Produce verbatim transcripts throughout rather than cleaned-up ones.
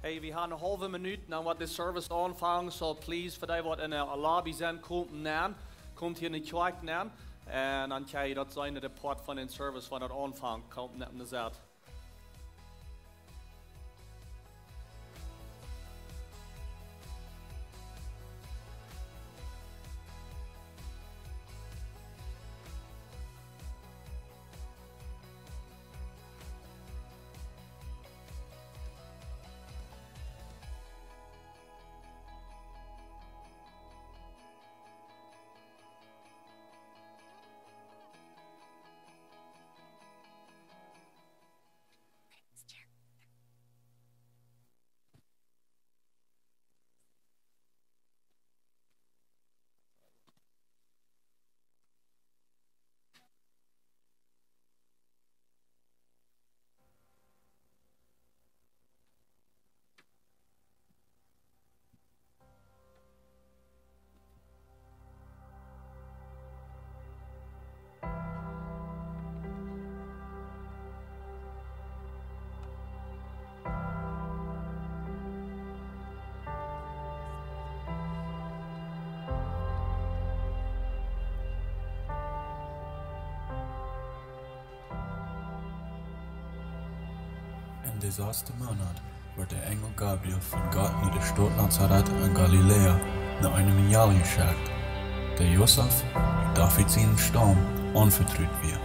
Hey, wie haben eene haulwe Minut, dan woat de Service aunfangen. So please, fa dee waut enne Lobby sent, komt nenn. Komt hia enne Kjoakj nenn. Un dan kjenn jie daut seenen, de Poat von dän Service, wan daut aunfangt, komt nenn enne Sied. En de sasde Moonat wort de Enjel Gabriel von Gott no de Staut Nazaret en Galiläa no eene Mejal jeschekjt, dee Josef, David sienen Staum, aunvetrut wia.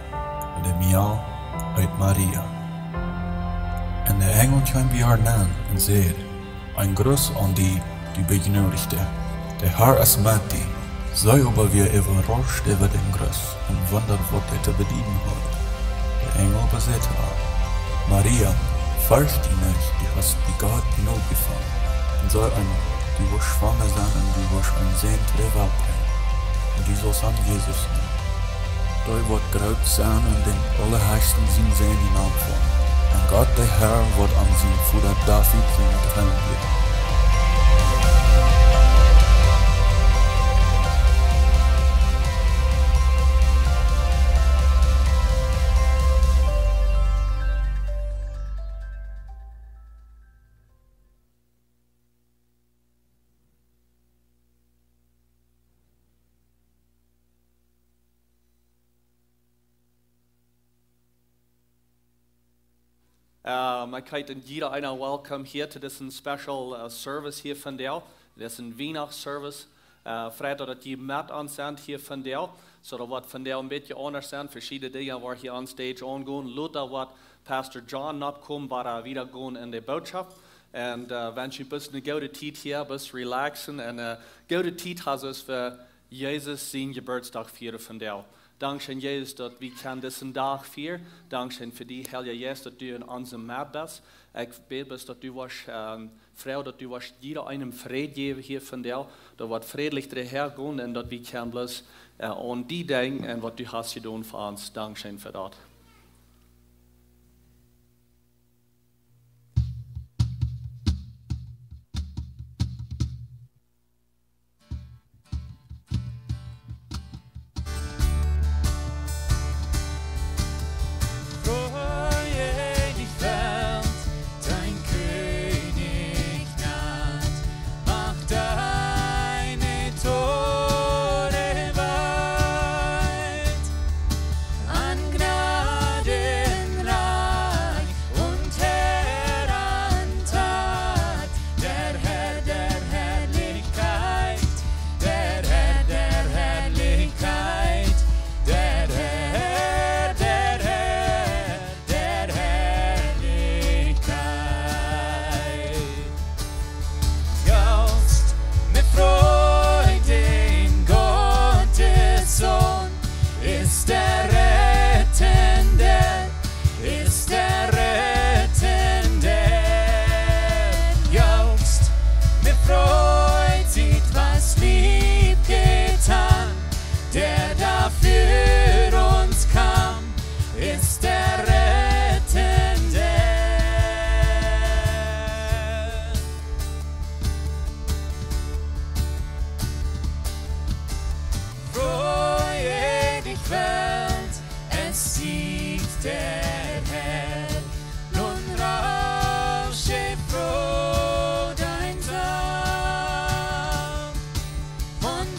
Un de Mejal heet Maria. Un de Enjel kjeem bie äa nenn un säd: Een Gruss aun die, du Bejnodichte, de Herr es met die. See oba wia äwarauscht äwa dän Gruss un wundad, waut dee to bedieden haud. De Enjel oba säd to äa: Maria, fercht die nich, du hast bie Gott Jnod jefungen. Un see, du woascht schwanga sennen un du woascht eenen Sän to de Welt brinjen. Un du saust am Jesus nanen. Dee woat groot sennen un dän Aulahechsten sien Sän nanen. Un Gott, de Herr, woat am sienen Voda David sienen Troon jäwen. Um, ekj heet jieda eena welcome hia to disen special, uh, service hia vondoag. Dit es een Wienachts-Service. Uh, freit daut jie met ons sent hia vondoag. So daut woat vondoag een bät aundasch sennen. Veschiedne Dinja woaren hia on stage aungonen. Lota woat Pastor John nokomen, woat hee wieda gonen en de Bootschoft. Un, uh, wensch junt bloos eene goode Tiet hia, bloos relaxen un, uh, goode Tiet haben, soo aus wie Jesus sienen Jeburtsdach fieren vondoag. Dankscheen, Jesus, daut wie kjennen disen Dach fieren. Dankscheen fa die, Heilja Jeist, daut du en onse Medd best. Ekj bäd bloos, daut du woascht, ähm, Fru, daut du woascht jieda eenem Fräd jäwen hia vondoag, daut wie frädlich doahan gonen un daut wie kjennen bloos, äh, aun die denkjen un waut du hast jedonen fa ons. Dankscheen fa daut. Frei dich, Welt, dein König naht, mach deine Tore weit. An Gnade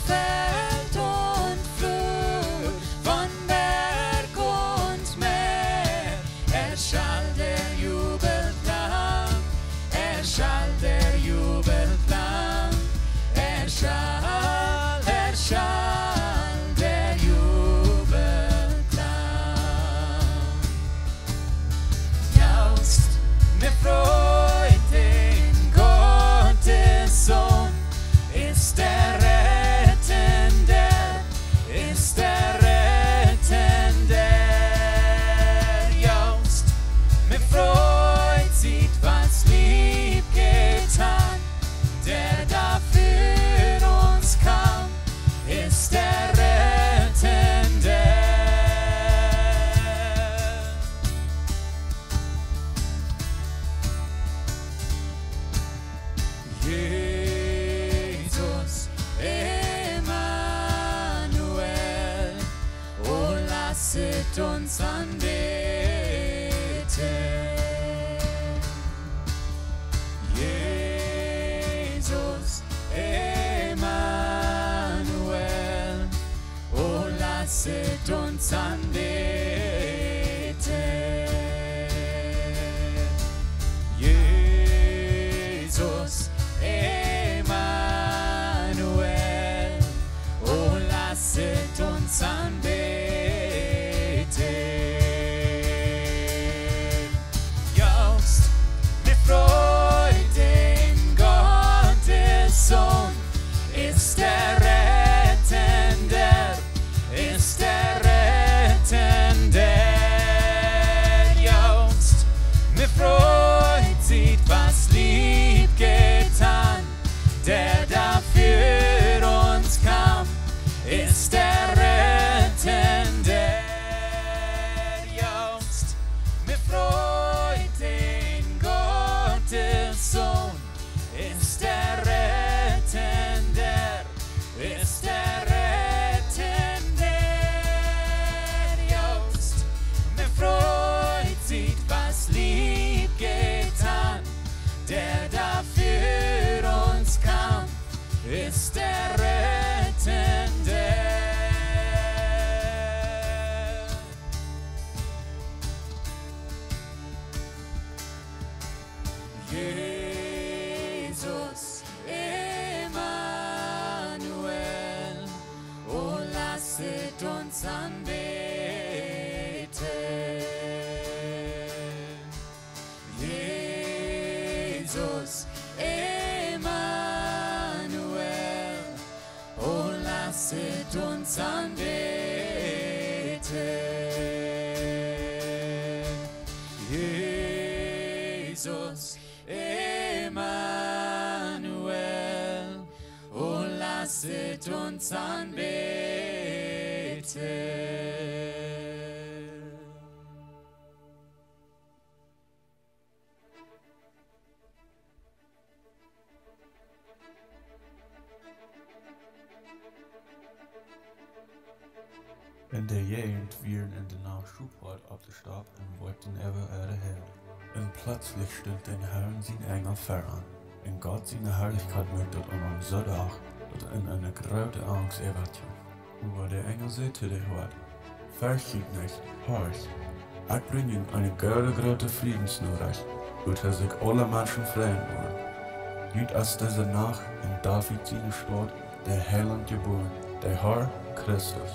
Feld und Flur, von Berg und Meer, erschallt der Jubelklang, erschallt der Jubelklang, erschallt, erschallt der Jubelklang. Jauchzt, mir freut den Gottes Sohn, ist der Rettender, ist der Rettender. Jauchzt, mir freut, sieht, was lieb getan, der da für uns kam, ist der Rettender. Jesus, Emanuel, o lasset uns anbeten. Jesus, Emanuel, o lasset uns anbeten. Jesus, Emanuel, o lasset uns anbeten. Jauchzt, mir freut den Gottes Sohn, ist der Rettender, ist der Rettender. Jauchzt, mir freut, sieht, was lieb getan, der da für uns kam, ist der Rettender. Jauchzt, mir freut den Gottes Sohn, ist der Rettender, ist der Rettender. Jauchzt, mir freut, sieht, was lieb getan, der da für uns kam, ist der Rettender. Jesus, Emanuel, o lasset uns anbeten. Jesus, Emanuel, o lasset uns anbeten. Jesus, Emanuel, o lasset uns anbeten. En de Jäajent wieren en de Nacht Schophoad opp de Stap un woakten äwa äare Häad. Un pletslich stunt dän Harn sien Enjel ver an, un Gott siene Harlichkjeit muak daut aun an soo docht, daut an eene groote Angst äwakjeem. Oba de Enjel säd to de Hoad: Fercht junt nich, horcht, ekj brinj junt eene goode groote Friedensnorecht, wuaräwa sikj aule Menschen freien woaren. Junt es dise Nacht en David siene Staut de Heilaunt jebuaren, de Har Christus.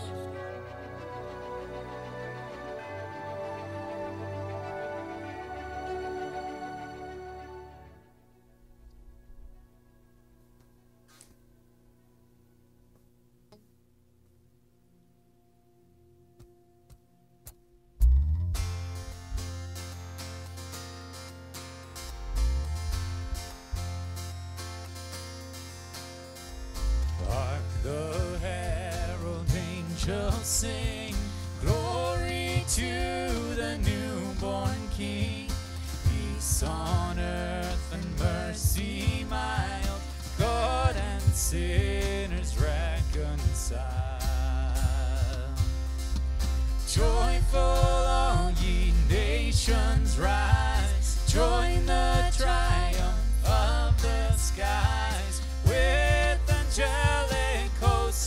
Hark, the herald angels sing, glory to the newborn King. Peace on earth and mercy mild, God and sinners reconciled. Joyful all ye nations rise, join the triumph of the skies, with angelic hosts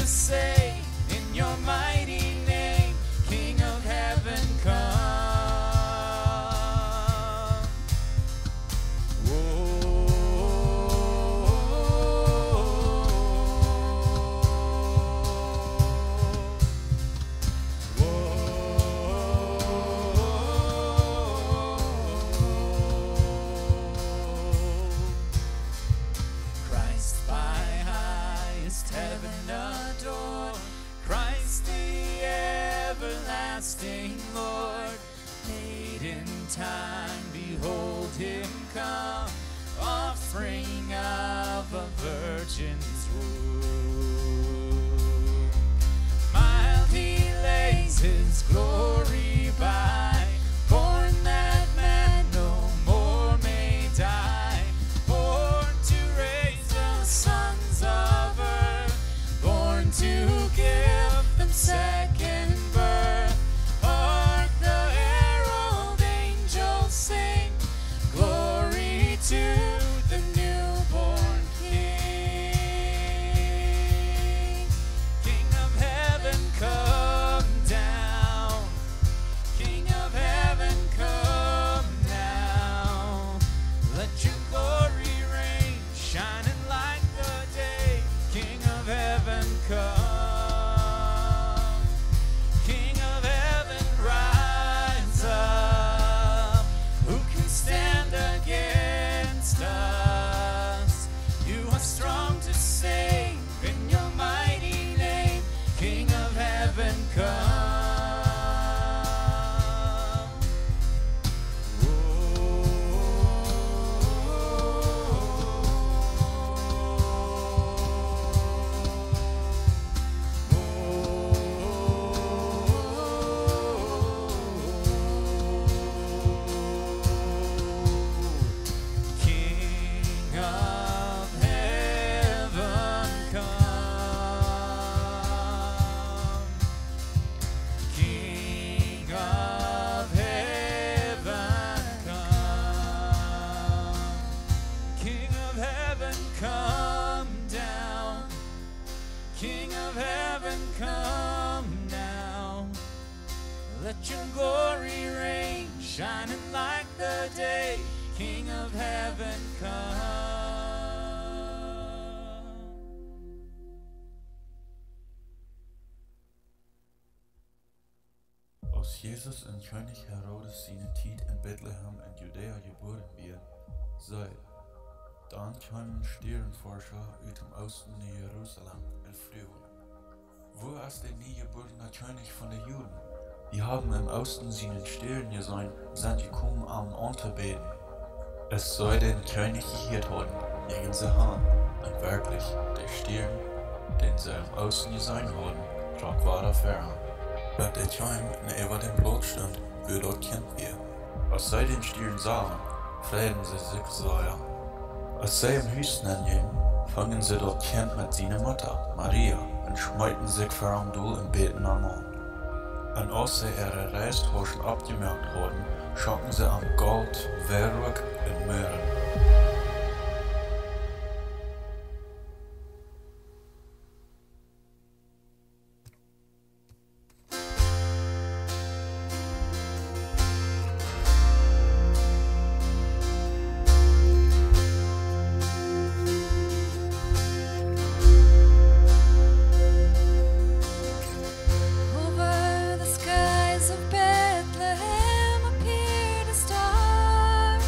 Say, in your mighty name, King of heaven, come. Whoa. Whoa. Christ by highest heaven adored, Christ the everlasting Lord, made in time, behold him come, offspring of a virgin's womb. Mild he lays his glory by, born that man no more may die, born to raise the sons of earth, born to give them second birth. Hark, the herald angels sing, glory to the newborn King. King of heaven, come down. King of heaven, come down. Let your glory reign, shining like the day. King of heaven, come. King of heaven, rise up. Who can stand against us? You are strong to save in your mighty name. King of heaven, come. King of heaven, come. King of heaven, come. King of heaven, come down. King of heaven, come now. Let your glory reign, shining like the day. King of heaven, come. Aus Jesus en Kjennich Herodes siene Tiet en Betlehem en Judäa jebuaren wia, see, dan kjeemen Stierenforscha ut däm Oosten no Jerusalem un fruagen: Wua es de niejebuarna Kjennich von de Juden? Wie haben em Oosten sienen Stiern jeseenen, sent jekomen, am auntobäden. Aus see dän Kjennich jehieet hauden, jinjen see han, un werkjlich, de Stiern, dän see em Oosten jeseenen hauden, trock wada ver an, bat dee kjeem un äwa däm Plauz stunt, wua daut Kjint wia. Aus see dän Stiern sagen, freiden see sikj sea. Aus see em Hus nenn jinjen, fungen see daut Kjint met siene Mutta, Maria, un schmeeten sikj ver am dol un bäden am aun. Un aus see äare Reistaschen oppjemoakt hauden, schonken see am Golt, Weiruak un Mirren. Over the skies of Bethlehem appeared a star,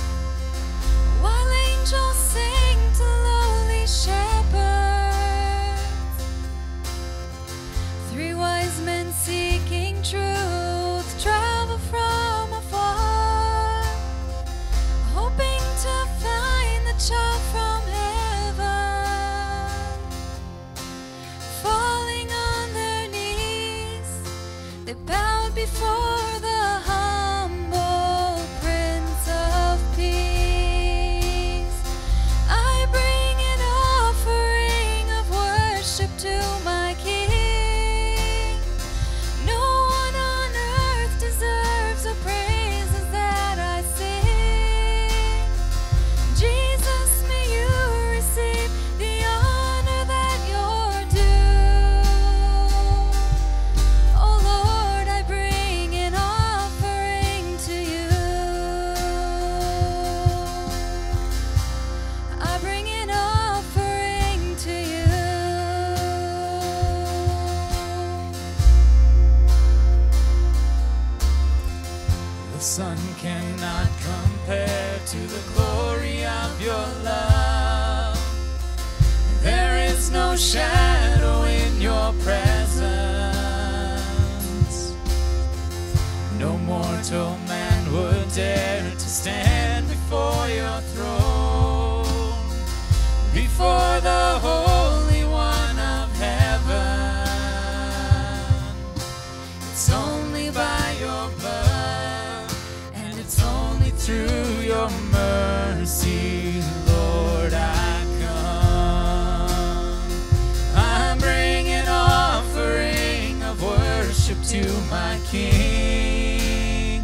while angels sang to lowly shepherds. Three wise men seeking truth travel from afar, hoping to find the child from heaven. Falling on their knees, they bowed before the humble Prince of Peace. I bring an offering of worship to my King. No one on earth deserves the praises that I sing. Jesus, may you receive the honor that you're due. shadow in your presence. No mortal man would dare to stand before your throne, before the Holy One of Heaven. It's only by your blood and it's only through your mercy, Lord, I come. I bring an offering of worship to my King.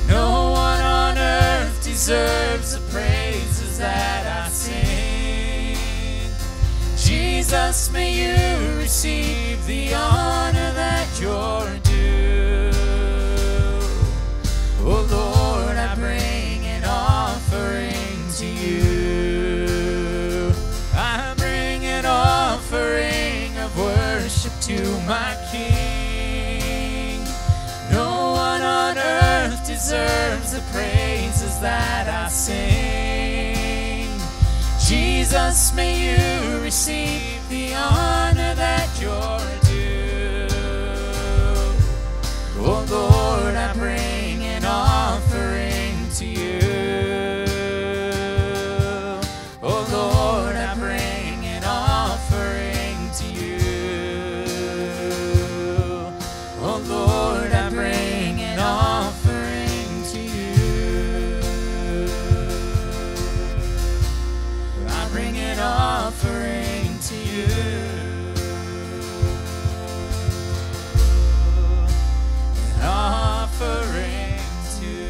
No one on earth deserves the praises that I sing. Jesus, may you receive the honor that you're due. Oh Lord, I bring an offering to you. I bring an offering of worship to my King. No one on earth deserves the praises that I sing. Jesus, may you receive the honor that you're due. Oh Lord, I bring an offering to you. Oh Lord, I bring an offering to you. Oh Lord, I bring an offering to you. I bring an offering to you. An offering to you.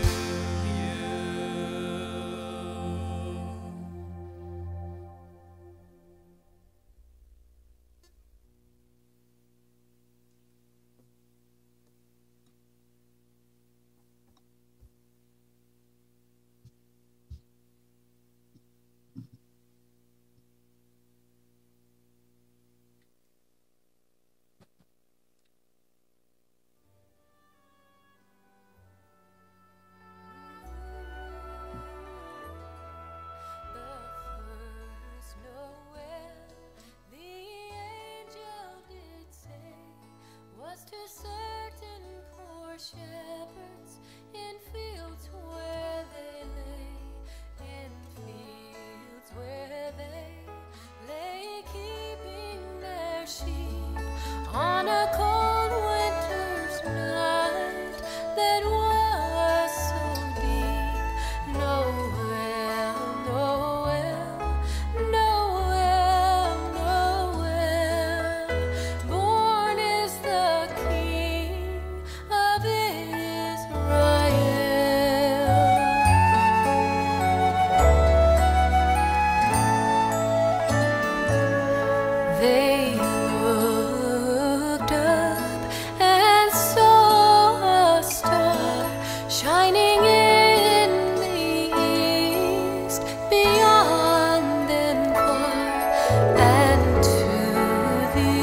The first Noel, the angel did say, was to certain poor shepherds in fields where they lay, in fields where they lay keeping their sheep on a cold winter's night that was so deep. Noel, Noel, Noel, Noel, born is the King of Israel. They looked up and saw a star shining in the east beyond them far, and to the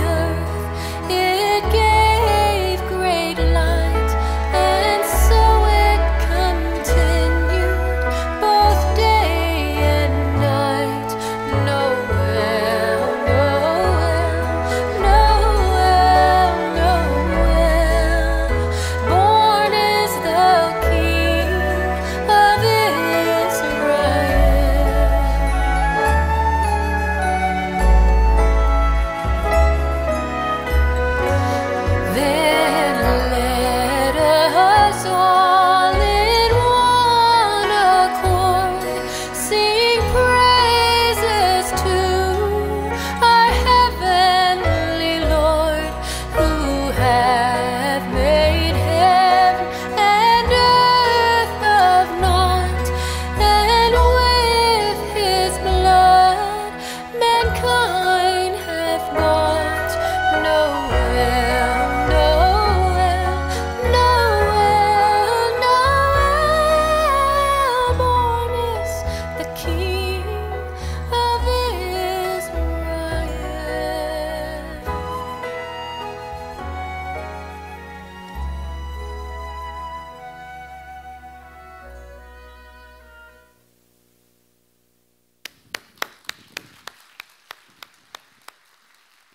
earth it gave great light, and so it continued both day and night. Noel, Noel,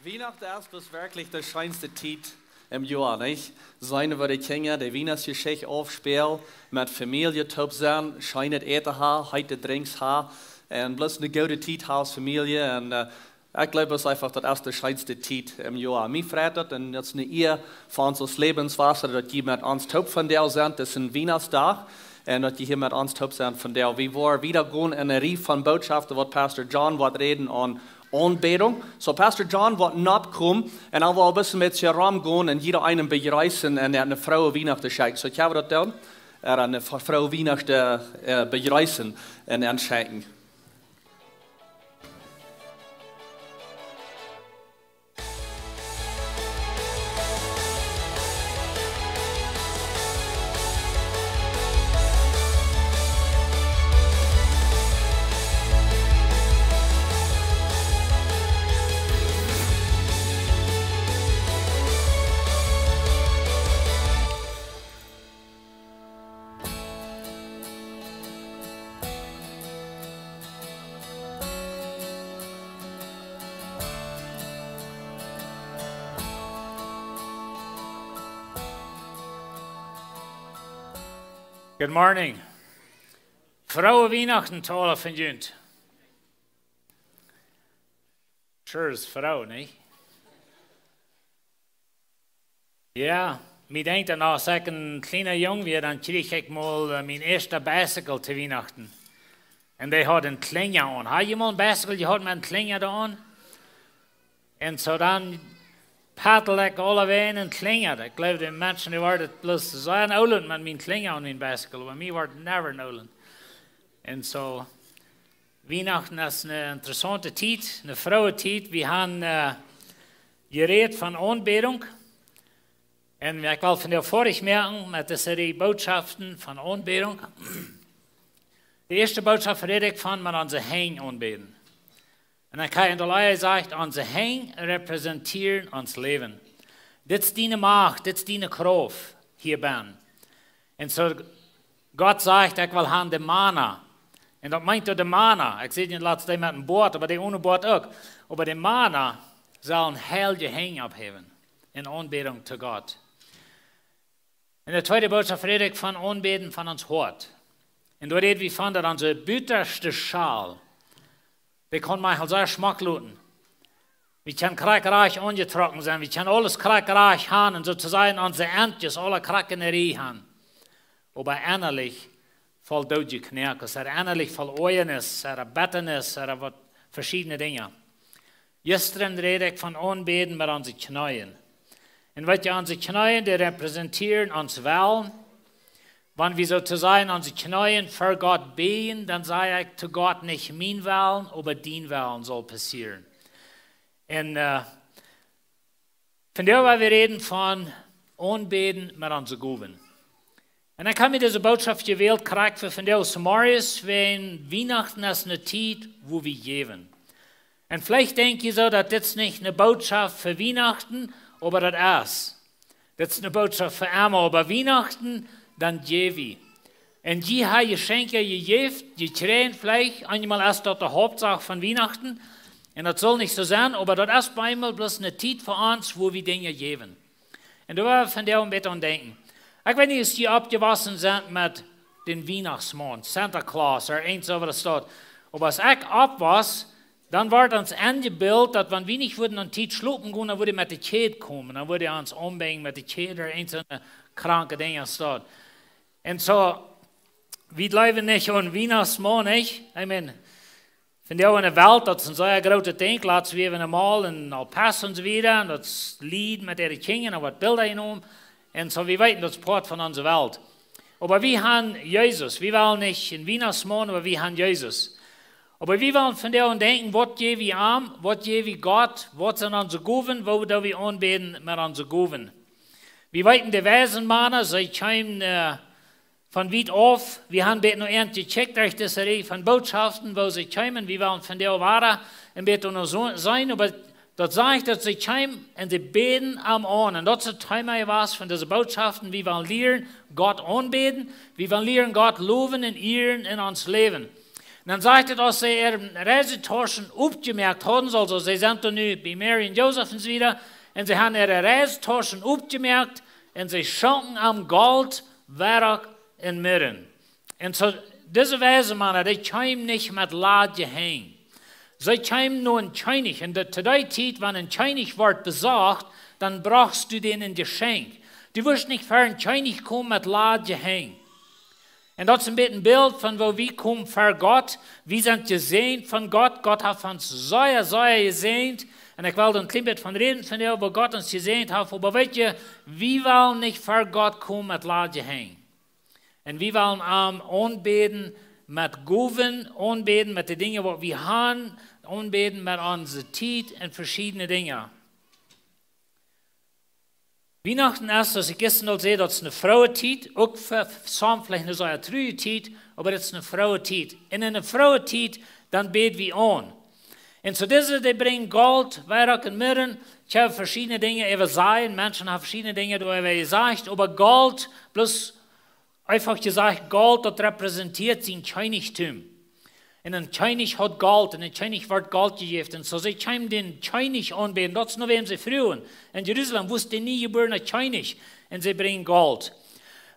Wienachten es bloos werkjlich de scheenste Tiet em Joa, nich? Sennen, wua de Kjinja de Wienachtsjeschicht aufspälen, met Famielje toop sennen, scheenet Äten haben, heete Drinks haben un bloos eene goode Tiet haben aus Famielje. Un, äh, ekj jleew, daut es eefach, daut es de scheenste Tiet em Joa. Mie freit daut un daut es eene Ea fa ons aus Lebenswasser, daut jie met ons toop vondoag sent, daut es een Wienachtsdach. Un daut jie hia met ons toop sent vondoag. Wie woaren wieda gonen en eene Rieej von Bootschoften, waut Pastor John woat räden aun Aunbädunk. So, Pastor John woat nopp komen un hee woat een bät met sikj romgonen un jieda eenen bejreessen un eene frooe Wienachten schenkjen. So, ekj woa daut doonen. Ea eene fr-, frooe Wienachten, äh, bejreessen un, un schenkjen. Good morning. Frooe Wienachten to aule von junt. Sure es froo, nich? Jo, mie denkjt daut noch, aus ekj een kjliena Jung wia, dan kjrieech ekj mol, äh, mien ieeschtet Bicycle to Wienachten. Un dee haud een Kjlinja aun. Hab jie mol een Bicycle jehaut met een Kjlinja doa aun? Un soo dan paddel ekj aulewäajen een Kjlinja. Ekj jleew, de Menschen, dee wieren bloos sea oolt met mien Kjlinja aun mien Bicycle, oba mie wort never oolt. Un soo, Wienachten es eene interessaunte Tiet, eene frooe Tiet. Wie haben, äh, jerät von Aunbädunk. Un ekj well vondoag foadich moaken met dise Rieej Bootschoften von Aunbädunk. De ieeschte Bootschoft räd ekj von met onse Henj aunbäden. Un dan kaun je en de Leie sajcht, onse Henj repräsentieren ons Läwen. Dit es diene Macht, dit es diene Krauft hia bennen. Un soo Gott sajcht, ekj well haben de Mana. Un daut meent doa de Mana. Ekj see dee latst met een Boat, oba dee onen Boat uk. Oba de Mana sellen heilje Henj opphäwen en Aunbädunk to Gott. En de tweede Bootschoft räd ekj von Aunbäden von ons Hoat. Un doa räd wie von daut onse butaschte Schol, dee kaun mau sea schmock luten. Wie kjennen krakjt rajcht aunjetrocken sennen, wie kjennen aules krakjt rajcht haben un soo to sajen onse Entjes aule krakjt enne Rieej haben. Oba ennalich voll doodje Knoakes, ooda ennalich voll Oajanis, ooda Bettanis, ooda waut veschiedne Dinja. Jistren räd ekj von Aunbäden met onse Kjneeen. Un weet jie, onse Kjneeen, dee repräsentieren ons Wellen. Wan wie soo to sajen onse Kjneeen ver Gott bäden, dan saj ekj to Gott: Nich mien Wellen, oba dien Wellen saul passieren. Un, äh, vondoag woa wie räden von Aunbäden met onse Gowen. Un ekj hab mie dise Bootschoft jewält, krakjt fa vondoag zemorjes, wiels Wienachten es eene Tiet, wua wie jäwen. Un veleicht denkj jie soo, daut dit nich eene Bootschoft fa Wienachten, oba daut es. Dit es eene Bootschoft fa emma, oba Wienachten, dan jäw wie. Un jie haben Jeschenkje jejäft, jekjräajen veleicht, eenjemol es daut de Hauptsach von Wienachten. Un daut saul nich soo sennen, oba daut es bie mie bloos eene Tiet fa ons, wua wie Dinja jäwen. Un doa woa wie vondoag een bät aun denkjen. Ekj weet nich, aus jie oppjewossen sent met dän Wienachtsmaun, Santa Claus, ooda irjent soo waut doa steit. Oba aus ekj oppwos, dan wort ons enjebilt, daut wan wie nich wudden aun Tiet schlopen gonen, dan wudd hee met de Kjäd komen. Dan wudd hee ons ombrinjen met de Kjäd ooda irjent soone kranke Dinja doa steit. Un soo, wie jleewen nich aun Wienachtsmaun, nich? I mean, vondoag en de Welt, daut es een sea grootet Dinkj. Latst wieren wie emol en El Paso un soo wieda, un daut es Lied met äare Kjinja, un woat Bilda jenomen. Un soo, wie weeten, daut es Poat von onse Welt. Oba wie haben Jesus. Wie wellen nich een Wienachtsmaun, oba wie haben Jesus. Oba wie wellen vondoag denkjen, waut jäw wie am, waut jäw wie Gott, waut sent onse Gowen, woo doo wie aunbäden met onse Gowen. Wie weeten, de weise Mana, see kjeemen, äh, von wiet auf, wie haben een bät no an jekjikjt derch dise Rieej von Bootschoften, woo see kjeemen, wie wellen vondoag wada een bät no soo sennen, oba daut sajcht, daut see kjeemen un see bäden am aun. Un daut es daut Thema jewast von dise Bootschoften, wie wellen lieren Gott aunbäden, wie wellen lieren Gott lowen un ieren en ons Läwen. Dan sajcht et, aus see äare Reisetauschen oppjemoakt hauden, aulsoo see sent doa nu bie Mary un Josef un soo wieda, un see haben äare Reisetauschen oppjemoakt un see schonken am Golt, Weirock un Mirren. Un soo, dise weise Mana, dee kjeemen nich met ladje Henj. See kjeemen no een Kjennich. Un de, to dee Tiet, wan een Kjennich wort besocht, dan brochst du dän een Jeschenkj. Du wurscht nich ver een Kjennich komen met ladje Henj. Un daut es een bät een Bilt von woo wie komen ver Gott. Wie sent jesäajent von Gott. Gott haft ons sea, sea jesäajent. Un ekj well doa een kjlien bät von räden, von dee, woo Gott ons jesäajent haft. Oba weet jie, wie wellen nich ver Gott komen met ladje Henj. Un wie wellen am aunbäden met Gowen, aunbäden met de Dinja waut wie haben, aunbäden met onse Tiet un veschiedne Dinja. Wienachten es, aus ekj jistren aul säd, daut es eene frooe Tiet, uk fa, fa somje veleicht eene sea truaje Tiet, oba daut es eene frooe Tiet. Un en eene frooe Tiet, dan bäd wie aun. Un soo dise, dee brinjen Golt, Weirock un Mirren, ekj hab veschiedne Dinja äwa sajen, Menschen haben veschiedne Dinja doaräwa jesajcht, oba Golt, bloos eefach jesajcht, Golt, daut repräsentieet sien Kjennichtum. Un een Kjennich haud Golt, un een Kjennich wort Golt jejäft. Un soo see kjeemen dän Kjennich aunbäden, daut es no wäm see fruagen. En Jerusalem wia de niejebuarne Kjennich, un see brinjen Golt.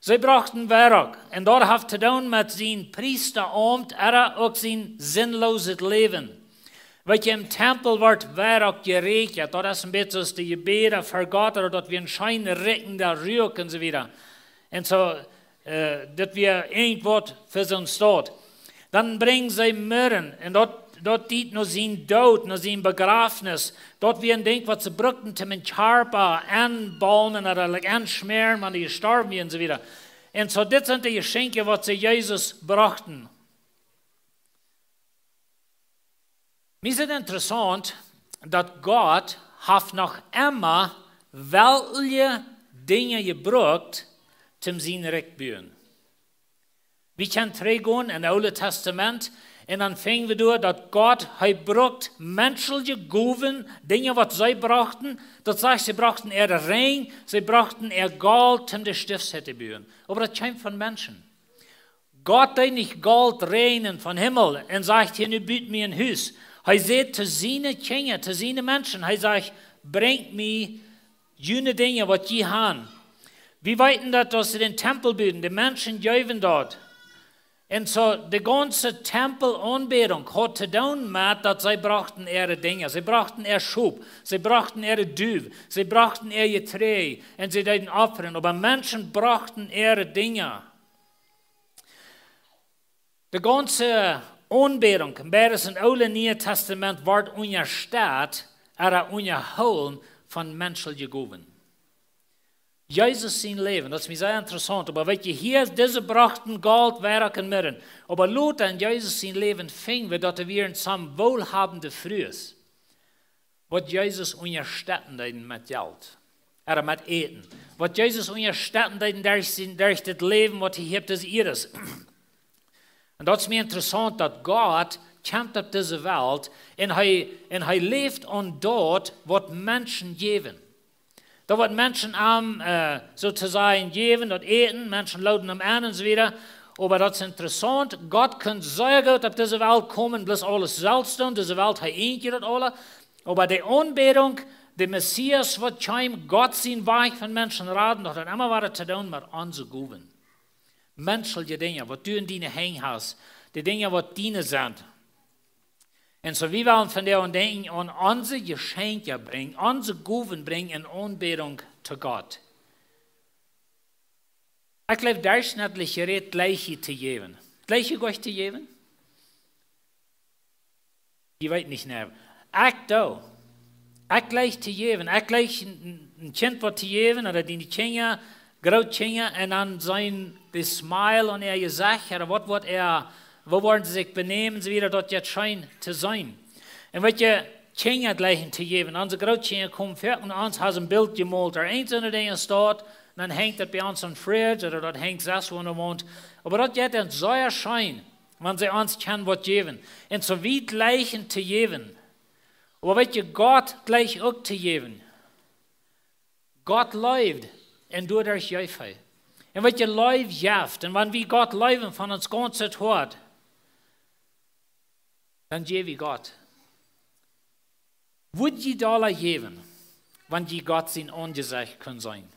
See brochten Weirock, un daut haft to doonen met sien Priestaaumt, ooda uk sien sinnlooset Läwen. Weet jie, em Tempel wort Weirock jeräakjat, daut es een bät soo aus de Jebäda ver Gott, ooda daut wia een scheen rikjenda Ruak un soo wieda. Un soo, äh, daut wia irjentwaut fa soon Staut. Dan brinjen see Mirren, un daut, daut diet no sien Doot, no sien Bejrafnis. Daut wia een Dinkj waut see brukten, om dän Kjarpa aunbaulen un daut like aunschmäaren, wan hee jestorwen wia un soo wieda. Un soo, dit sent de Jeschenkja waut see Jesus brochten. Mie es et interessaunt, daut Gott haft noch emma weltliche Dinja jebrukt, om sien Rikj buen. Wie kjennen trigjgonen en daut Oole Tastament, un dan finjen wie doa, daut Gott, hee brukt menschelje Gowen, Dinja waut see brochten, daut sajcht, see brochten äa Rinj, see brochten äa Golt, om de Stiftshitt to buen. Oba daut kjeem von Menschen. Gott deed nich Golt räajnen vom Himmel un sajcht: "Hia, nu but mie een Hus." Hee säd to siene Kjinja, to siene Menschen, hee sajcht: "Brinjt mie june Dinja, waut jie haben." Wie weeten daut, aus see dän Tempel buden, de Menschen jeewen daut. Un soo, de gaunze Tempelaunbädunk haud to doonen met daut see brochten äare Dinja. See brochten äa Schop, see brochten äare Duw, see brochten äa Jeträajd un see deeden opfren. Oba Menschen brochten äare Dinja. De gaunze Aunbädunk, beides em Oolen un Nieen Tastament, wort unjastett, ooda unjahoolen von menschelje Gowen. Jesus sien Läwen, daut es mie sea interessaunt, oba weet jie, hia, dise brochten Golt, Weirock un Mirren, oba lota en Jesus sien Läwen finj wie, daut hee wia een sea woolhabende Fru es. Waut Jesus unjastetten deed met Jelt, ooda met Äten. Waut Jesus unjastetten deed derch sien, derch daut Läwen, waut hee hia opp dise Ieed es. Un daut es mie interessaunt, daut Gott kjemt opp dise Welt un hee, un hee läft aun daut, waut Menschen jäwen. Daut, waut Menschen am, äh, soo to sajen, jäwen, daut Äten, Menschen looden am en un soo wieda. Oba daut es interessaunt, Gott kunn sea goot opp dise Welt komen, bloos aules selfst doonen, dise Welt, hee eent daut aula. Oba de Aunbädunk, de Messias, waut kjeem, Gott sien Wajch von Menschen raden, daut haud emma waut to doonen met onse Gowen. Menschelje Dinja, waut du en diene Henj hast, de Dinja, waut diene sent. Un soo, wie wellen vondoag denkjen aun onse Jeschenkja brinjen, onse Gowen brinjen en Aunbädunk to Gott. Ekj jleew, derchschnittlich jerät jleich to jäwen. Jleich jie to jäwen? Jie weeten nich, nä. Ekj doo. Ekj jleich to jäwen. Ekj jleich een, een, een Kjint waut to jäwen, ooda diene Kjinja, Grootkjinja, un dan seenen de smile aun äa Jesecht, ooda waut woat äa, woo woaren see sikj benämen, soo wieda, daut jeit scheen to seenen. Un weet jie, Kjinja jleichen to jäwen. Onse Grootkjinja komen foaken no ons, haben een Bilt jemolt, ooda eent soone Dinja staut, dan henjt daut bie ons aum Fridge, ooda daut henjt sest wua aum Waunt. Oba daut jeit dan sea scheen, wan see ons kjennen waut jäwen. Un soo wie jleichen to jäwen. Oba weet jie, Gott jleicht uk to jäwen. Gott leeft un doaderch jeef hee. Un weet jie, Leew jeft. Un wan wie Gott leewen von ons gaunzet Hoat, Dan jäw wie Gott. Wudd jie Dolla jäwen, wan jie Gott sien Aunjesecht kunnen seenen?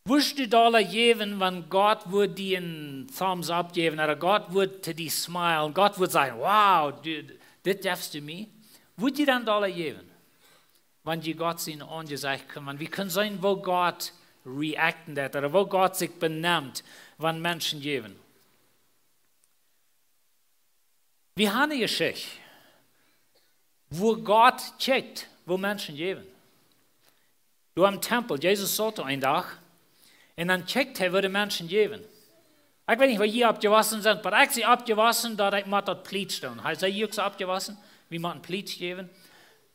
Wurscht du Dolla jäwen, wan Gott wudd die een Thumbs up jäwen, ooda Gott wudd to die smilen, Gott wudd sajen: "Wow, du, dit jefst du mie"? Wudd jie dan Dolla jäwen, wan jie Gott sien Aunjesecht kunnen, wan wie kunnen seenen, woo Gott reacten deit, ooda woo Gott sikj benemt, wan Menschen jäwen? Wie haben eene Jeschicht, wua Gott kjikjt, woo Menschen jäwen. Doa em Tempel, Jesus saut doa een Dach, un dan kjikjt hee, woo de Menschen jäwen. Ekj weet nich, woo jie oppjewossen sent, oba ekj sie oppjewossen, daut ekj mott daut plietsch doonen. Hee säd, jie uk soo oppjewossen, wie motten plietsch jäwen.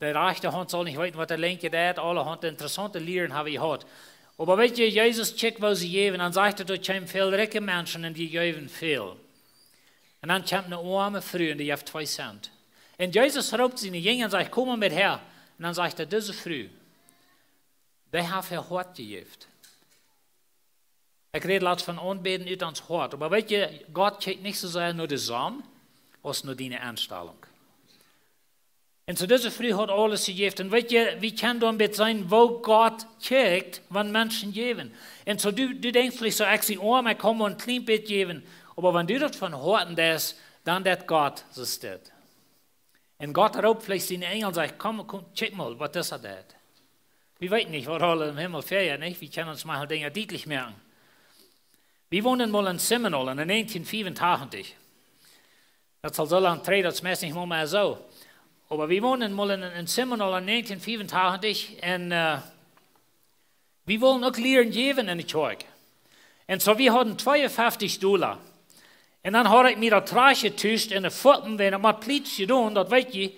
De rajchte Haunt saul nich weeten, waut de linkje deit, aule Haunt. Interessaunte Lieren hab wie jehaut. Oba weet jie, Jesus kjikjt, woo see jäwen, dan sajcht hee, doa kjeemen väl rikje Menschen un dee jäwen väl. Un dan kjemt eene oame Fru un dee haft twee Cent. Un Jesus roopt siene Jinja un sajcht: "Komt met häa." Un dan sajcht hee: "Dise Fru, dee haft äa Hoat jejäft." Ekj räd latst von aunbäden ut ons Hoat. Oba weet jie, Gott kjikjt nich soo sea no de Som, aus no diene Enstalunk. Un soo dise Fru haud aules jejäft. Un weet jie, wie kjennen doa een bät seenen, woo Gott kjikjt, wan Menschen jäwen. Un soo du, du denkjst veleicht soo: "Ekj sie oam, ekj kaun mau een kjlien bät jäwen." Oba wan du daut von Hoaten deist, dan deit Gott soo stell. Un Gott roopt veleicht siene Enjel un sajcht: "Komm, komm, kjikj mol, waut dee doa deit." Wie weeten nich, waut aule em Himmel fäajet, nich? Wie kjennen ons mau Dinja dietlich moaken. Wie wonden mol en Seminole en näajentieen fiewentachentich. Daut es aul soo lang trigj, daut es meist nich mol mea soo. Oba wie wonden mol en, en Seminole en näajentieen fiewentachentich un, äh, wie wullen uk lieren jäwen enne Kjoakj. Un soo, wie hauden tweeunfeftich Dolla. Un dan haud ekj mie daut trajcht jetuscht enne Fuppen, wan ekj mol plietsch jedonen, daut weet jie.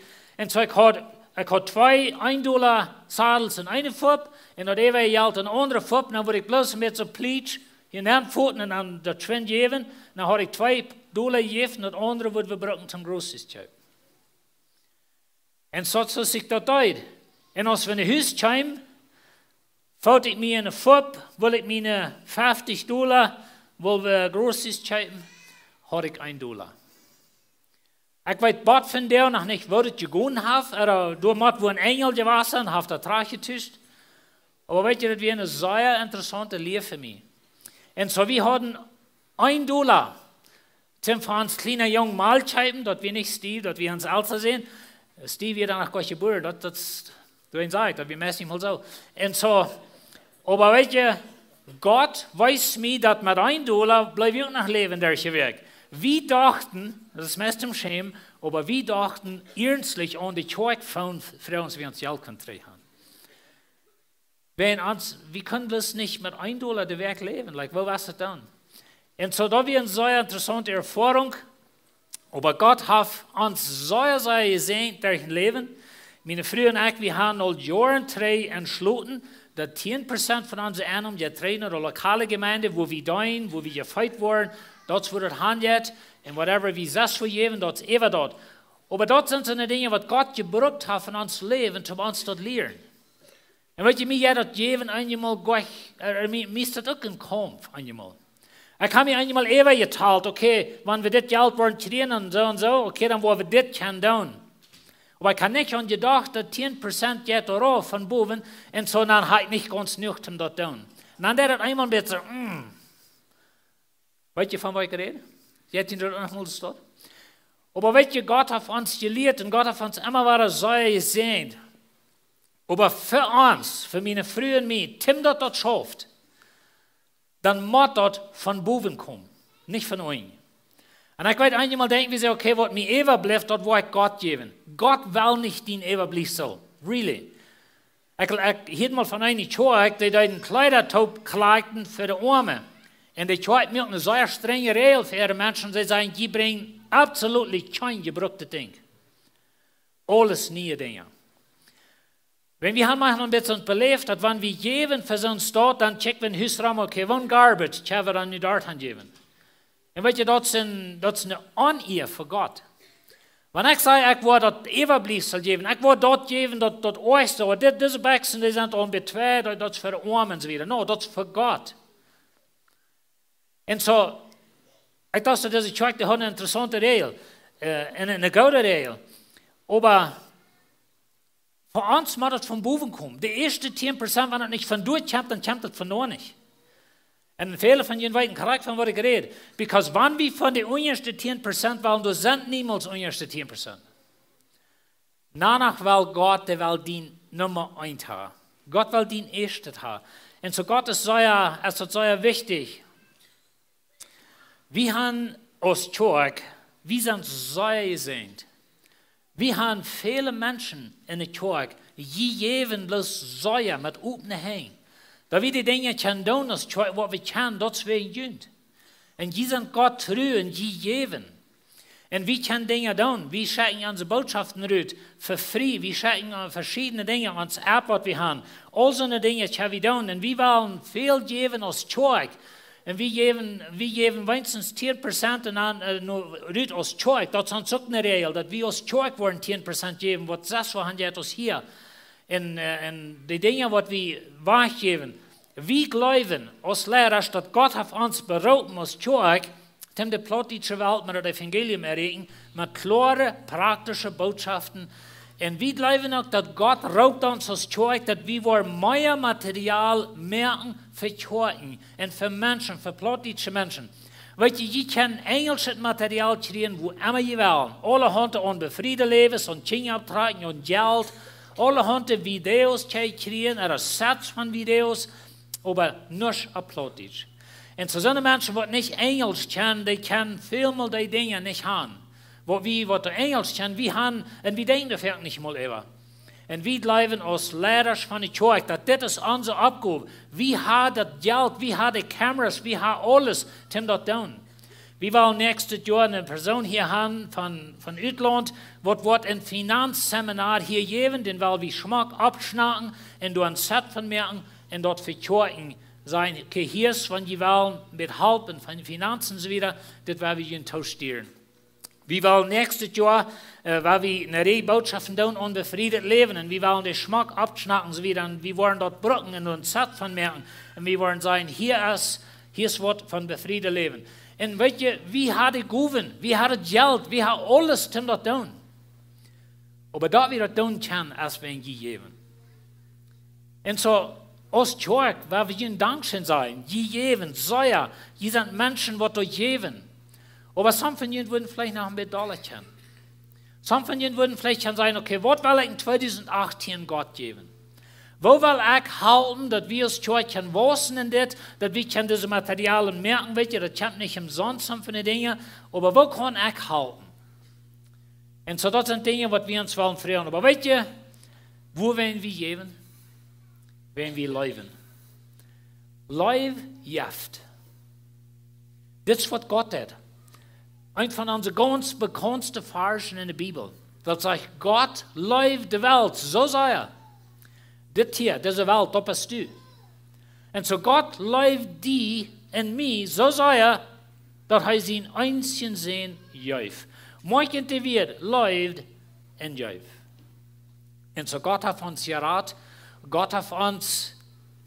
Un soo, ekj haud, ekj haud twee een Dolla Sadels en eene Fupp, un daut äwaje Jelt en aundre Fupp, dan wudd ekj bloos met soo plietsch hia nenfoten un dan daut schwind jäwen. Dan haud ekj twee Dolla jejäft un daut aundre wudd wie brucken toom groceries kjeepen. Un soo, soo aus ekj daut deed. Un aus wie no Hus kjeemen, foot ekj mie enne Fupp, wull ekj miene feftich Dolla, wull wie groceries kjeepen, haud ekj een Dolla. Ekj weet bat vondoag noch nich, woo daut jegonen haft, ooda doa mott woll een Enjel jewast sennen, haft daut trajcht jetuscht. Oba weet jie, daut wia eene sea interessaunte Lia fa mie. Un soo, wie hauden een Dolla toom fa ons kjliena Jung Malkj kjeepen, daut wia nich Steve, daut wia ons Elsa sien. Steve wia dan noch goanich jebuaren, daut, daut es, doa sajcht, daut wia meist nich mol soo. Un soo, oba weet jie, Gott wees mie, daut met een Dolla bleef ekj uk noch läwen derch de Wäakj. Wie dochten, daut es meist een Schäm, oba wie dochten iernstlich aun de Kjoakj von Frues, wie ons Jelt kunnen trigj haben. Wan ons, wie kunnen bloos nich met een Dolla de Wäakj läwen. Like, woo wia daut dan? Un soo, daut wia eene sea interessaunte Erfoarunk. Oba Gott haft ons sea, sea jesäajent derch daut Läwen. Miene Fru un ekj, wie haben aul Joaren trigj entschloten, daut tieen Prozent von onse Ennom jeit trigj no de lokale Jemeent, wua wie deenen, wua wie jefeet woaren, daut es wua daut hanjeit, un whatever wie sest fa jäwen, daut es äwa daut. Oba daut sent soone Dinja, waut Gott jebrukt haft en ons Läwen, om ons daut lieren. Un weet jie, mie jeit daut jäwen eenjemol goanich, äh, mie, mie es daut uk een Kaumf eenjemol. Ekj hab mie eenjemol äwa jetalt, okay, wan wie dit Jelt woaren kjrieen un soo un soo, okay, dan woa wie dit kjennen doonen. Oba ekj hab nich aun jedocht, daut tieen Prozent jeit doarauf von bowen, un soo dan hab ekj nich gaunz jenuach om daut doonen. Un dan deed daut eenmol een bät, mm. Weet jie, von waut ekj räd? Jie haben daut noch mol jestoot. Oba weet jie, Gott haft ons jelieet un Gott haft ons emma wada sea jesäajent. Oba fa ons, fa miene Fru un mie, toom daut daut schauft, dan mott daut von bowen komen, nich von unjen. Un ekj weet, eenjemol denkj wie soo, okay, waut mie äwablift, daut woa ekj Gott jäwen. Gott well nich dien Äwabliefsel. Really. Ekj, ekj hieed mol von eene Kjoakj, dee deeden Kjleeda toopkjlakjen fa de Oame. Un de Kjoakj haud eene sea strenje Räajel fa äare Menschen. See säden, jie brinjen absolutely kjeen jebruktet Dinkj. Aules niee Dinja. Wan wie haben noch een bät beläft, daut wan wie jäwen fa soon Staut, dan check wie em Hus rom, okay, woo garbage, kjenn wie dan nu doa han jäwen? Un weet jie, daut es een, daut es eene Onea fa Gott. Wan ekj saj, ekj woa daut Äwabliefsel jäwen, ekj woa daut jäwen, daut, daut Oajchste, ooda dit, dise Bekjsen, dee sent aul bie twee, daut, daut es fa de Oame un soo wieda. No, daut es fa Gott. Un soo, ekj docht, daut dise Kjoakj, dee haud eene interessaunte Räajel. äh, eene, eene goode Räajel. Oba fa ons mott daut von bowen komen. De ieeschte tieen Prozent, wan daut nich von doa kjemt, dan kjemt daut von doa nich. Un väle von junt weeten krakjt von waut ekj räd. Because wan wie von de unjaschte tieen Prozent wellen, doa sent niemols unjaschte tieen Prozent. Dannoch well Gott, dee well dien Numma eent haben. Gott well dien ieeschtet haben. Un soo Gott es sea, es daut sea wichtich. Wie haben aus Kjoakj, wie sent sea jesäajent. Wie haben väle Menschen enne Kjoakj, dee jäwen bloos sea met opne Henj. Daut wie de Dinja kjennen doonen aus Kjoakj, waut wie kjennen, daut es wäajen junt. Un jie sent Gott tru un jie jäwen. Un wie kjennen Dinja doonen. Wie schekjen onse Bootschoften rut fa frie. Wie schekjen, äh, veschiedne Dinja, ons App, waut wie haben. Aul soone Dinja kjenn wie doonen. Un wie wellen väl jäwen aus Kjoakj. Un wie jäwen, wie jäwen weens tieen Prozent un dan, äh, no, rut aus Kjoakj. Daut es ons uk eene Räajel, daut wie aus Kjoakj woaren tieen Prozent jäwen, waut sest wie haben, jeit aus hia. Un, äh, un de Dinja, waut wie wajchjäwen, wie jleewen aus Leidasch, daut Gott haft ons beroopen aus Kjoakj, om de plautdietsche Welt met daut Evangelium erreichen, met kloare, praktische Bootschoften. Un wie jleewen uk, daut Gott roopt ons aus Kjoakj, daut wie woaren mea Material moaken fa Kjoakjen un fa Menschen, fa plautdietsche Menschen. Weet jie, jie kjennen enjelschet Material kjrieen, wua emma jie wellen. Aulahaunt aun befriede Läwes, aun Kjinja opptrakjen, aun Jelt. Aulahaunt Videos kjenn jie kjrieen, ooda Sets von Videos, oba nuscht opp Plautdietsch. Un soo soone Menschen, waut nich Enjelsch kjennen, dee kjennen välmol dee Dinja nich haben. Waut wie, waut doa Enjelsch kjennen, wie haben, un wie denkjen doa foaken nich mol äwa. Un wie jleewen aus Leidasch von de Kjoakj, daut dit es onse Oppgow. Wie haben daut Jelt, wie haben de Cameras, wie haben aules, om daut to doonen. Wie wellen näakjstet Joa eene Persoon hia haben von, von Utlaunt, waut woat een Finanzseminar hia jäwen, dän well wie schmock aufschnacken un doa een Set von moaken un daut fa Kjoakjen sajen. Okay, hia es, wan jie wellen met halpen von Finanzen un soo wieda, dit woa wie junt toostuaren. Wie wellen näakjstet Joa, äh, woa wie eene Räaj Bootschoften doonen aun befriedet Läwen. Un wie wellen dee schmock aufschnacken, soo wieda, un wie woaren daut brucken un een Set von moaken. Un wie woaren sajen, hia es, hia es waut von befriedet Läwen. Un weet jie, wie haben Gowen, wie haben Jelt, wie haben aules, om daut to doonen. Oba daut wie daut doonen kjennen, es wäajen jie jäwen. Un soo, aus Kjoakj, woa wie junt dankscheen sajen, jie jäwen sea, jie sent Menschen, waut doa jäwen. Oba some von junt wudden veleicht noch een bät dolla kjennen. Some von junt wudden veleicht kjennen sajen, okay, waut well ekj en tweedusent achttieen Gott jäwen? Woo well ekj halpen, daut wie aus Kjoakj kjennen wausen en dit, daut wie kjennen dise Materialien moaken, weet jie, daut kjemt nich omsonst, some von de Dinja, oba woo kaun ekj halpen? Un soo, daut sent Dinja, waut wie ons wellen froagen. Oba weet jie, woo woaren wie jäwen? Woaren wie leewen. Leew jeft. Dit es waut Gott deed. Eent von onse gaunz bekauntste Varschen en de Bibel. Daut sajcht, Gott leeft de Welt soo sea. Dit hia, dise Welt, daut best du. Un soo Gott leeft die un mie soo sea, daut hee sienen eensjen Sän jeef. Moakt de Wieed, leeft un jeef. Un soo Gott haft ons jerat, Gott haft ons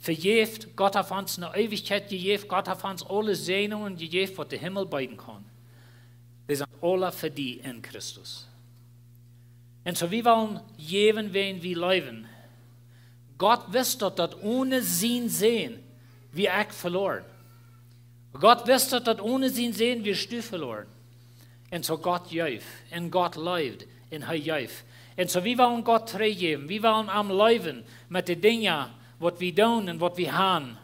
vejäft, Gott haft ons eene Eewichkjeit jejäft, Gott haft ons aule Säajnungen jejäft, waut de Himmel beeden kaun. Dee sent aule fa die en Christus. Un soo wie wellen jäwen, wäajen wie leewen. Gott wist daut, daut one sienen Sän wia ekj veloaren. Gott wist daut, daut one sienen Sän wiascht du veloaren. Un soo Gott jeef, un Gott leeft, un hee jeef. Un soo wie wellen Gott trigjjäwen, wie wellen am leewen met de Dinja, waut wie doonen un waut wie haben.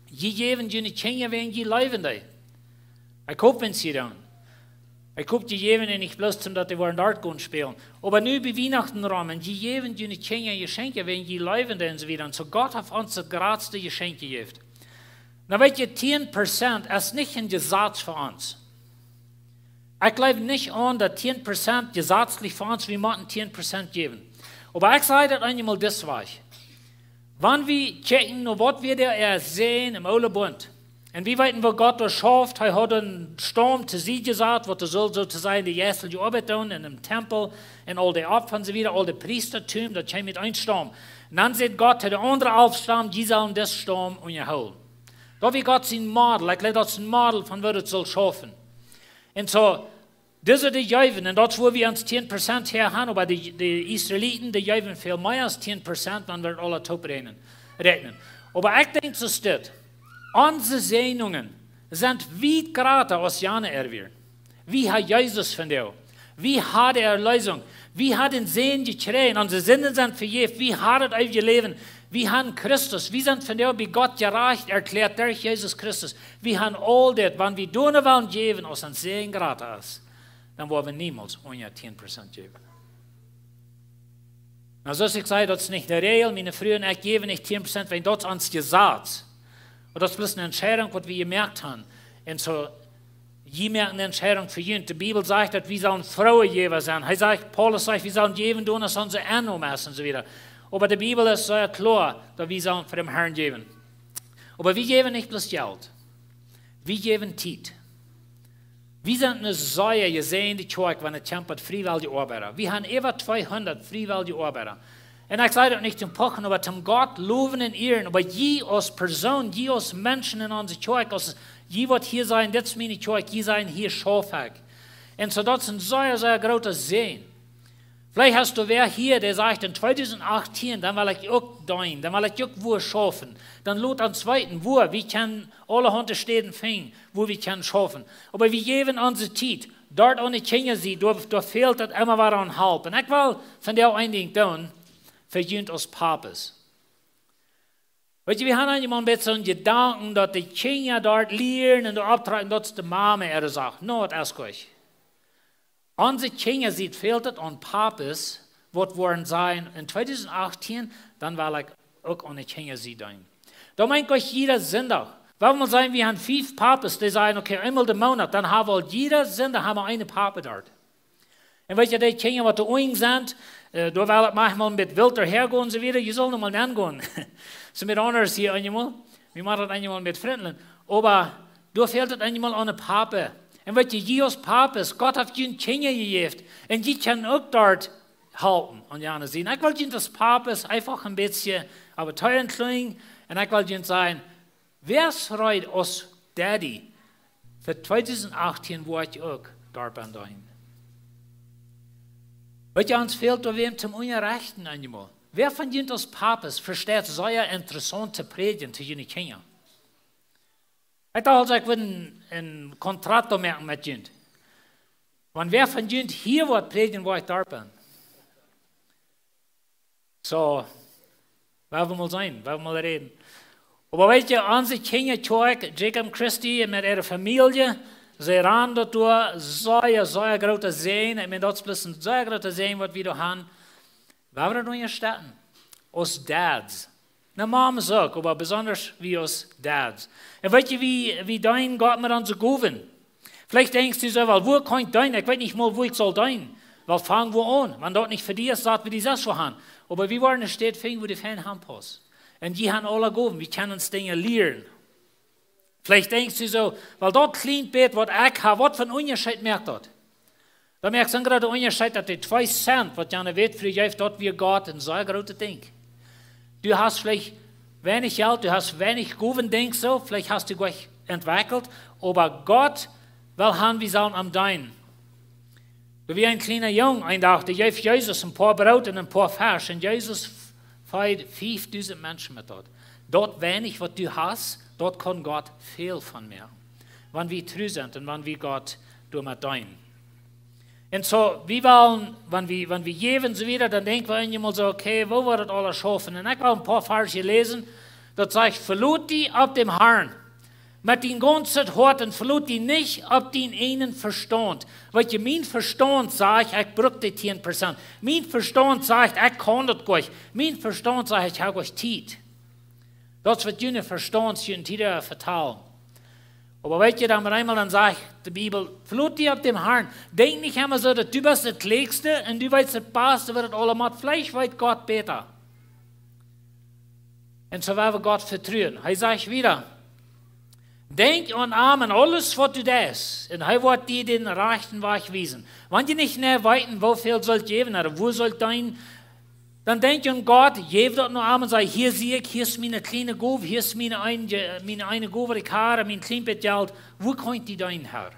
Jie jäwen june Kjinja, wäajen jie leewen dee. Ekj hop, wan jie doonen. Ekj hop, jie jäwen dee nich bloos, om daut dee woaren Dart gonen spälen. Oba nu bie Wienachten rom, un jie jäwen june Kjinja Jeschenkje, wäajen jie leewen dee un soo wieda. Un soo Gott haft ons daut jratste Jeschenkj jejäft. Nu weet jie, tieen Prozent es nich een Jesaz fa ons. Ekj jleew nich aun daut tieen Prozent jesazlich fa ons, wie motten tieen Prozent jäwen. Oba ekj saj daut eenjemol dis Wajch. Wan wie kjikjen no waut wie doa säajen em Oolen Bunt. Un wie weeten, woo Gott doa schauft. Hee haud een Staum to Sied jesat, waut doa sull soo to sajen de jeistelje Oabeit doonen en däm Tempel un aul dee Opfa un soo wieda, aul de Priestatum, daut kjeem met een Staum. Un dan säd Gott to de aundre alf Staum, jie sellen disen Staum unjahoolen. Daut wia Gott sien Model. Ekj jleew, daut es een Model von woo daut sull schaufen. Un soo, Dise, dee jeewen, un daut es wua wie ons tieen Prozent häa han, oba de, de Israeliten, dee jeewen väl mea aus tieen Prozent, wan wie daut aula toop räakjnen. Oba ekj denkj soo dit: Onse Säajnungen sent wiet jrata aus jane äare wieren. Wie haben Jesus vondoag. Wie haben de Erlösung. Wie haben dän Sän jekjräajen. Onse Sinden sent vejäft. Wie haben daut eewje Läwen. Wie haben Christus. Wie sent vondoag bie Gott jerajcht erkjläat derch Jesus Christus. Wie haben aul dit, wan wie doonen wellen jäwen, aus ons Säajen jrata es, dan woaren wie niemols unja tieen Prozent jäwen. Nu, soo aus ekj säd, daut es nich de Räajel. Miene Fru un ekj jäwen nich tieen Prozent, wiels daut es ons Jesaz. Oba daut es bloos eene Entscheidunk, waut wie jemoakt haben. Un soo, jie moaken eene Entscheidunk fa junt. De Bibel sajcht, daut wie sellen frooe Jäwa sennen. Hee sajcht, Paulus sajcht, wie sellen jäwen doonen, aus onse Ennom es un soo wieda. Oba de Bibel es sea kloa, daut wie sellen fa dän Herrn jäwen. Oba wie jäwen nich bloos Jelt. Wie jäwen Tiet. Wie sent eene sea jesäajende Kjoakj, wan et kjemt bie friewellje Oabeida. Wie haben äwa tweehundat friewellje Oabeida. Un ekj saj daut nich toom pochen, oba toom Gott lowen un ieren. Oba jie aus Persoon, jie aus Menschen en onse Kjoakj, aus jie waut hia sent, dit es miene Kjoakj, jie sent hia, schauf ekj. Un soo, daut es een sea, sea groota Säajen. Veleicht hast du wäa hia, dee sajcht, en tweedusent achtieen, dan well ekj uk deenen, dan well ekj uk wua schaufen. Dan lot ons weeten, wua. Wie kjennen aulahaunt Städen finjen, wua wie kjennen schaufen. Oba wie jäwen onse Tiet, doa aun de Kjinja sied, doa, doa fält daut emma waut aun Help. Un ekj well vondoag een Dinkj doonen, fa junt aus Papasch. Weetst du, wie haben eemol een bät soon Jedanken, daut de Kjinja doa lieren un doa opptrakjen, daut es de Mama äare Sach. No, daut es goot. Onse Kjinja sied fält et aun Papasch, waut woaren sajen, en tweedusent achtieen, dan well ekj uk aun de Kjinja sied deenen. Dan meen ekj uk jieda Sindach. Wuarom sajen wie aun fief Papasch, dee sajen, okay, eemol de Moonat, dan haben wie aul jieda Sindach haben wie eenen Papa doa. Un weetst du, dee Kjinja waut doa unjen sent, äh, doa well et maunchmol een bät wilder häagonen, soo wieda, jie sellen noch mol nengonen. Soo met aundre hia eemol, wie motten daut eemol met Frind. Oba doa fält et eemol aun een Papa. Un weetst du, jie aus Papasch, Gott haft junt Kjinja jejäft. Un jie kjennen uk doa halpen, aun jane Sied. Ekj well junt aus Papasch eefach een bät opp de Teungen klinjen. Un ekj well junt sajen, wäa es reed aus Daddy fa tweedusent achtieen, woa ekj uk doa aun deenen. Weetst du, ons fält doa wäm toom unjarechten eemol. Wäa von junt aus Papasch vesteit sea interessaunt to prädjen to june Kjinja? Ekj docht, aus ekj wudd een, een Kontrakt doa moaken met junt. Wan wäa von junt hia woat prädjen, woa ekj doa aun. Soo, wie woaren mol seenen, wie woaren mol räden. Oba weetst du, onse Kjinja, Kjoakj, Jacob un Christy un met äare Famielje, see rannen daut doa, sea, sea groota Säajen. Ekj meen, daut es bloos een sea groota Säajen, waut wie doa haben. Wie woaren daut unjastetten. Aus Dads. Nu, Moms uk, oba besonda wie aus Dads. Un weetst du, wie, wie deenen Gott met onse Gowen. Veleicht denkjst du soo, well, wua kaun ekj deenen? Ekj weet nich mol, wua ekj saul deenen. Well, fang wua aun. Wan daut nich fa die es, lot wie die selfst wua han. Oba wie woaren eene Städ finjen, wua du fein han pausst. Un jie haben aule Gowen, wie kjennen ons Dinja lieren. Veleicht denkjst du soo, well, daut kjlien bät waut ekj hab, waut fa een Unjascheet moakt daut? Daut moakt soon grooten Unjascheet, daut dee twee Cent, waut jane Wätfru jeef, daut wia Gott een sea grootet Dinkj. Du hast veleicht weinich Jelt, du hast weinich Gowen, denkjst soo, veleicht hast du goanich entwekjelt, oba Gott well han, wie sellen am deenen. Doa wia een kjliena Jung, een Dach, dee jeef Jesus een poa Broot un een poa Fesch, un Jesus f-, feed fiefdusent Menschen met daut. Daut weinich, waut du hast, daut kaun Gott väl von moaken. Wan wie tru sent un wan wie Gott doamet deenen. Un soo, wie wellen, wan wie, wan wie jäwen, soo wieda, dan denkj wie eemol soo, okay, woo woat daut aules schaufen? Un ekj well een poa Varsch läsen, daut sajcht: Veloot die opp däm Harn met dien gaunzet Hoat un veloot die nich opp dienen eejnen Vestaunt. Weetst du, mien Vestaunt sajcht, ekj bruck dee tieen Prozent. Mien Vestaunt sajcht, ekj kaun daut goanich. Mien Vestaunt sajcht, ekj hab goanich Tiet. Daut es, waut june Vestaunt june Tiet vetalen. Oba weetst du, dan met eemol dan sajcht de Bibel: Veloot die opp däm Harn. Denkj nich emma soo, daut du best daut Kjläakjste un du weetst daut baste, waut daut aules moakt. Veleicht weet Gott bäta. Un soo woa wie Gott vetruen. Hee sajcht wieda: Denkj aun am en aules, waut du deist, un hee woat die dän rajchten Wajch wiesen. Wan jie nich mea weeten, woo väl jie sellen jäwen, ooda woo jie sellen deenen, dan denkj aun Gott, jäw daut no am un saj: Hia sie ekj, hia es miene kjliene Gow, hia es miene eene, miene eene Gow, waut ekj hab, mien kjlien bät Jelt, woo kaun ekj die deenen, Herr?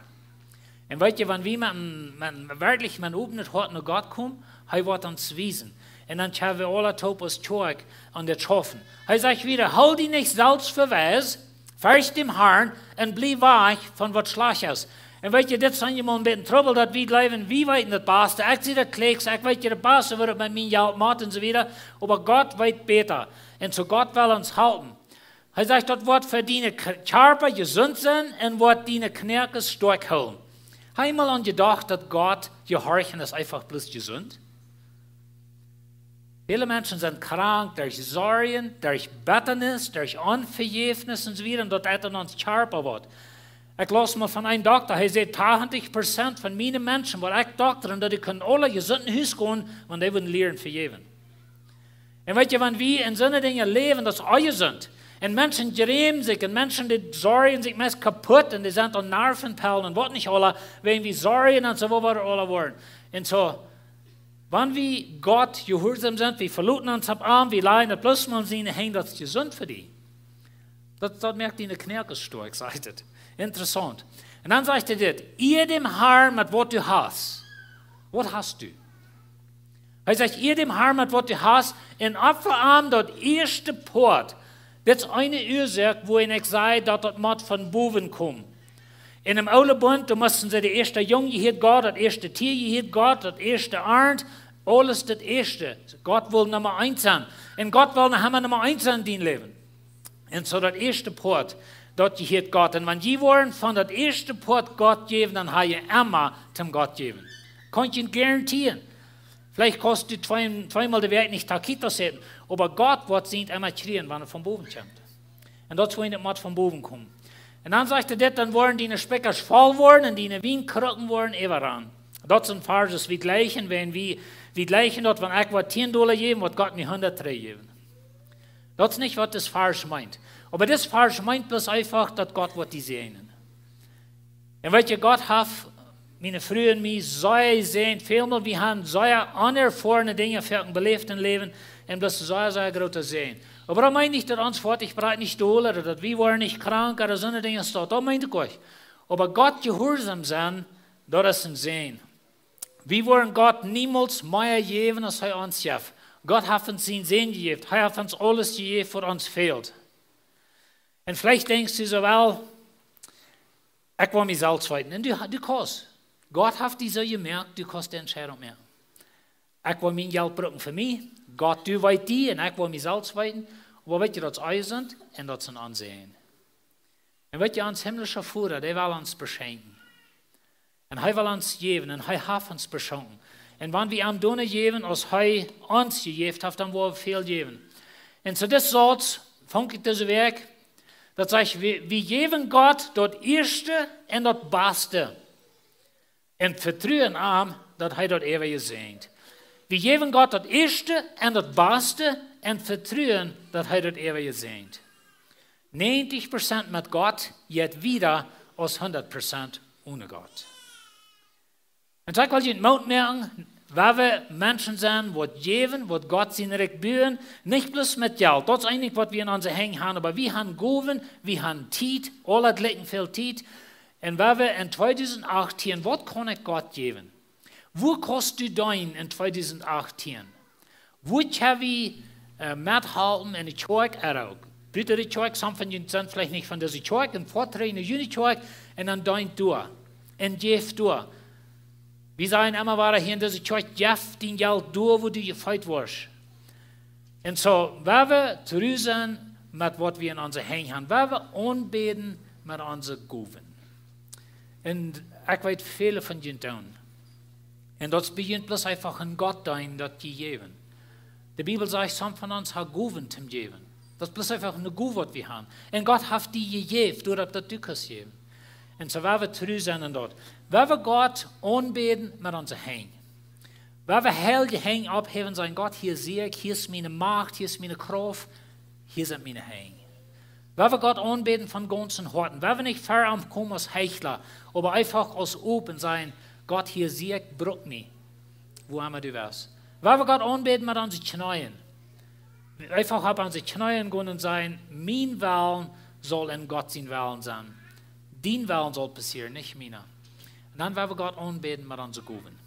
Un weet jie, wan wie met een, met een, werkjlich met een opnet Hoat no Gott komen, hee woat ons wiesen. Un dan kjenn wie aule toop aus Kjoakj aun dit schaufen. Hee sajcht wieda: "Hool die nich selfst fa weis, fercht däm Harn un bliew wajch von waut schlajcht es." Un weet jie, dit es eenjemol een bät Trubbel, daut wie jleewen, wie weeten daut baste. Ekj sie daut kjlieekste, ekj weet je daut baste, woo daut met mien Jelt mott un soo wieda. Oba Gott weet bäta. Un soo Gott well ons halpen. Hee sajcht, daut woat fa diene K-, Kjarpa jesunt sennen un woat diene Knoakes stoakj hoolen. Hab jie mol aun jedocht, daut Gott jehorchen es eefach bloos jesunt? Väle Menschen sent krank derch Sorjen, derch Bettanis, derch Onvejäfnis un soo wieda, un daut eit aun ons Kjarpa woat. Ekj laus mol von een Dokta, hee säd, tachentich Prozent von miene Menschen, waut ekj doktren, daut dee kunnen aule jesunt no Hus gonen, wan dee wudden lieren vejäwen. Un weet jie, wan wie en soone Dinja läwen, daut es onjesunt. Un Menschen jrämen sikj, un Menschen, dee sorjen sikj meist kaput, un dee sent aun Nervenpellen un waut nich aula, wäajen wie sorjen un soo, woo wie aula woaren. Un soo, wan wie Gott jehuarsom sent, wie veloten ons opp am, wie lajen daut bloos mol en siene Henj, daut es jesunt fa die. Daut, daut moakt diene Knoakes stoakj, sajcht et. Interessaunt. Un dan sajcht hee dit: "Ea däm Harn met waut du hast." Waut hast du? Hee sajcht: "Ea däm Harn met waut du hast, un opfa am daut ieeschte Poat." Dit es eene Uasoak, wua ekj saj, daut daut mott von bowen komen. En däm oolen Bunt, doa musten see, de ieeschte Jung jehieet Gott, daut ieeschte Tia jehieet Gott, daut ieeschte Arnt, aules daut ieeschte. Gott well Numma eent sennen. Un Gott well noch emma Numma eent sennen en dien Läwen. Un soo daut ieeschte Poat, daut jehieet Gott. Un wan jie woaren von daut ieeschte Poat Gott jäwen, dan ha jie emma toom Gott jäwen. Kaun ekj junt garantieren. Veleicht kaust du twee, tweemol de Wäakj nich taquitos äten, oba Gott woat sient emma kjrieen, wan et von bowen kjemt. Un daut es, wua et mott von bowen komen. Un dan sajcht hee dit: "Dan woaren diene Spikjasch voll woaren un diene Wienkrucken woaren äwarannen." Daut es een Varsch, wie jlikjen, wan wie, wie jlikjen daut, wan ekj waut tieen Dolla jäw, woat Gott mie hundat trigj jäwen. Daut es nich, waut dit Varsch meent. Oba dit Varsch meent bloos eefach, daut Gott woat die säajnen. Un weet jie, Gott haft miene Fru un mie sea jesäajent. Välmol, wie haben sea onerfoarne Dinja foaken beläft em Läwen, un daut es sea, sea groota Säajen. Oba daut meent nich, daut ons Foatich breit nich dol, ooda daut wie woaren nich krank, ooda soone Dinja es daut. Daut meent ekj nich. Oba Gott jehuarsom sennen, daut es een Säajen. Wie woaren Gott niemols mea jäwen, aus hee ons jeft. Gott haft ons sienen Sän jejäft. Hee haft ons aules jejäft, waut ons fält. Un veleicht denkjst du soo: "Well, ekj well mie selfst weeten." Un du, du kaust. Gott haft die soo jemoakt, du kaust de Entscheidunk moaken. Ekj well mien Jelt brucken fa mie. Gott, du weetst die, un ekj well mie selfst weeten. Oba weet jie, daut es onjesunt un daut es een Onsäajen. Un weet jie, ons himmlischa Voda, dee well ons beschenkjen. Un hee well ons jäwen un hee haft ons beschonken. Un wan wie am doona jäwen, aus hee ons jejäft haft, dan woa wie väl jäwen. Un soo dit Sauz funk ekj dise Wäakj, daut sajcht: "Wie, wie jäwen Gott daut ieeschte un daut baste un vetruen am, daut hee daut äwaje säajent." Wie jäwen Gott daut ieeschte un daut baste un vetruen, daut hee daut äwaje säajent. Näajentich Prozent met Gott jeit wieda aus hundat Prozent one Gott. Un soo ekj well junt Moot moaken, wan wie Menschen sent, waut jäwen, waut Gott sien Rikj buen, nich bloos met Jelt. Daut es eejentlich, waut wie en onse Henj haben, oba wie haben Gowen, wie haben Tiet, aula jlikj väl Tiet. Un wan wie en tweedusent achtieen, waut kaun ekj Gott jäwen? Wua kaust du deenen en tweedusent achtieen? Wua kjenn wie, äh, methalpen en de Kjoakj, ooda uk buta de Kjoakj? Some von junt sent veleicht nich von dise Kjoakj, un foat trigj no june Kjoakj, un dan deent doa, un jäft doa. Wie sajen emma wada hia en dise Kjoakj: "Jeff dien Jelt doa, wua du jefeet woascht." Un soo, wan wie tru sent met waut wie en onse Henj haben, wan wie aunbäden met onse Gowen. Un ekj weet, väle von junt doonen. Un daut es bie junt bloos eefach een Gott deenen, daut jie jäwen. De Bibel sajcht, some von ons haben Gowen toom jäwen. Daut es bloos eefach eene Gow, waut wie haben. Un Gott haft die jejäft, doaderch daut du kaust jäwen. Un soo, wan wie tru sent en daut. Wan wie Gott aunbäden met onse Henj. Wan wie heilje Henj opphäwen, sajen: "Gott, hia sie ekj, hia es miene Macht, hia es miene Krauft, hia sent miene Henj." Wan wie Gott aunbäden von gaunzem Hoaten, wan wie nich ver am komen aus Heichla, oba eefach aus open sajen: "Gott, hia sie ekj, bruck mie, wua emma du west." Wan wie Gott aunbäden met onse Kjneeen, eefach opp onse Kjneeen gonen un sajen: "Mien Wellen saul en Gott sien Wellen sennen. Dien Wellen saul passieren, nich miena." Un dan woa wie Gott aunbäden met onse Gowen.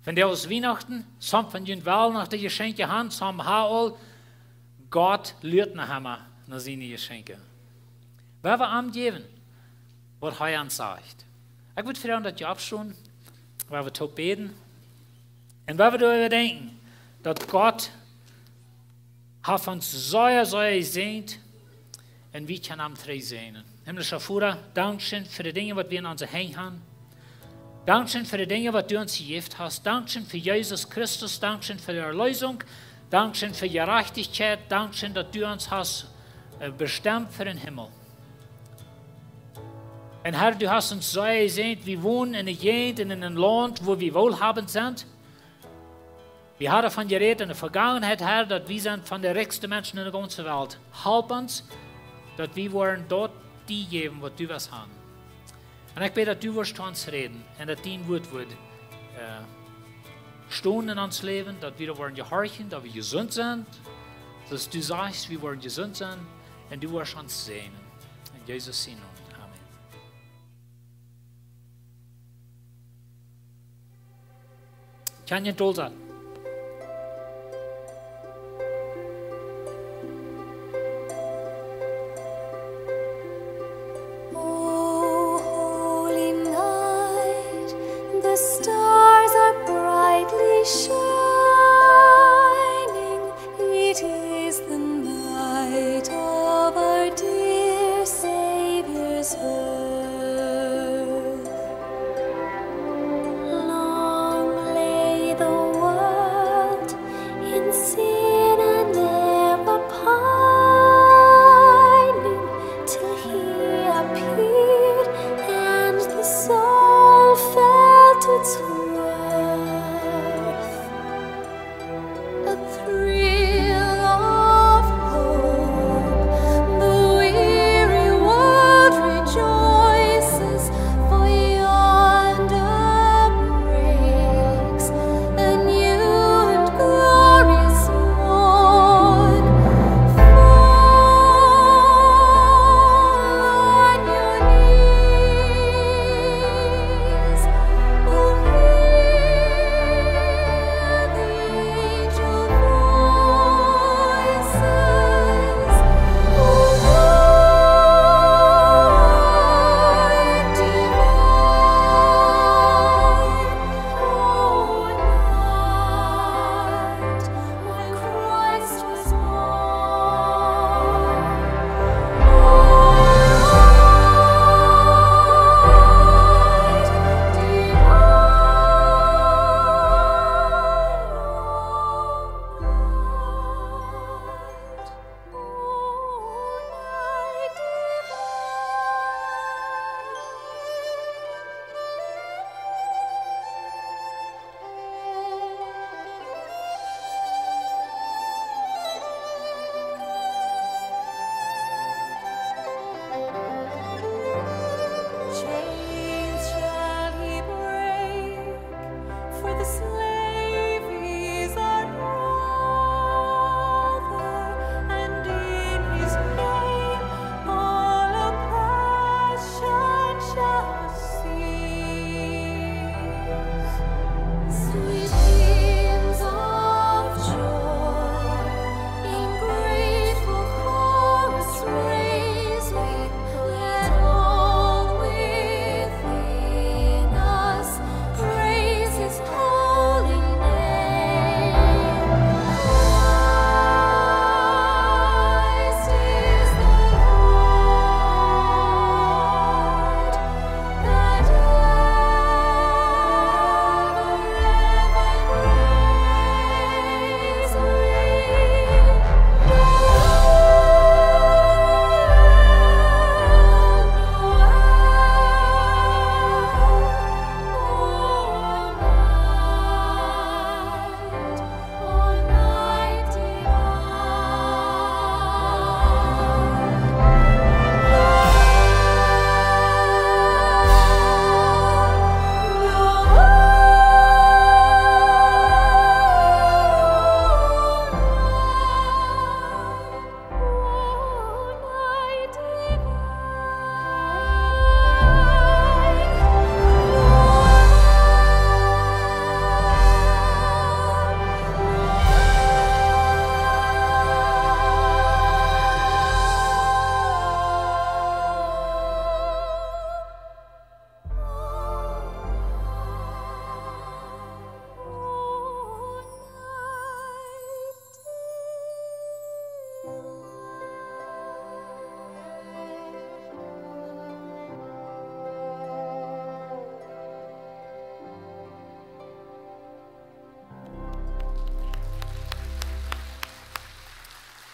Von dee aus Wienachten, som von junt well noch de Jeschenkje han, som ha aul, Gott luat noch emma no siene Jeschenkje. Woa wie am jäwen, waut hee ons sajcht. Ekj wudd froagen, daut jie oppstonen, woa wie toop bäden. Un woa wie doaräwa denkjen, daut Gott haft ons sea, sea jesäajent un wie kjennen am trigj säajnen. Himmlischa Voda, dankscheen fa de Dinja, waut wie en onse Henj han. Dankscheen fa de Dinja, waut du ons jejäft hast. Dankscheen fa Jesus Christus. Dankscheen fa de Erleesunk. Dankscheen fa Jerajchtichkjeit. Dankscheen, daut du ons hast, äh, bestemt fa dän Himmel. Un Herr, du hast ons sea jesäajent. Wie wonen en eene Jäajent un en een Launt, wua wie woolhabend sent. Wie haben doavon jerät en de Vegangenheit, Herr, daut wie sent von de rikjste Menschen en de gaunze Welt. Help ons, daut wie woaren daut die jäwen, waut du west han. Un ekj bäd, daut du woascht to ons räden un daut dien Wuat woat, äh, stonen en ons Läwen, daut wie doa woaren jehorchen, daut wie jesunt sent. Soo aus du sajchst, wie woaren jesunt sennen un du woascht ons säajnen. En Jesus sienen Nomen. Amen. Kjenn jie daut? O holy night, the stars are brightly shining. It is the night of our dear Savior's birth. Long lay the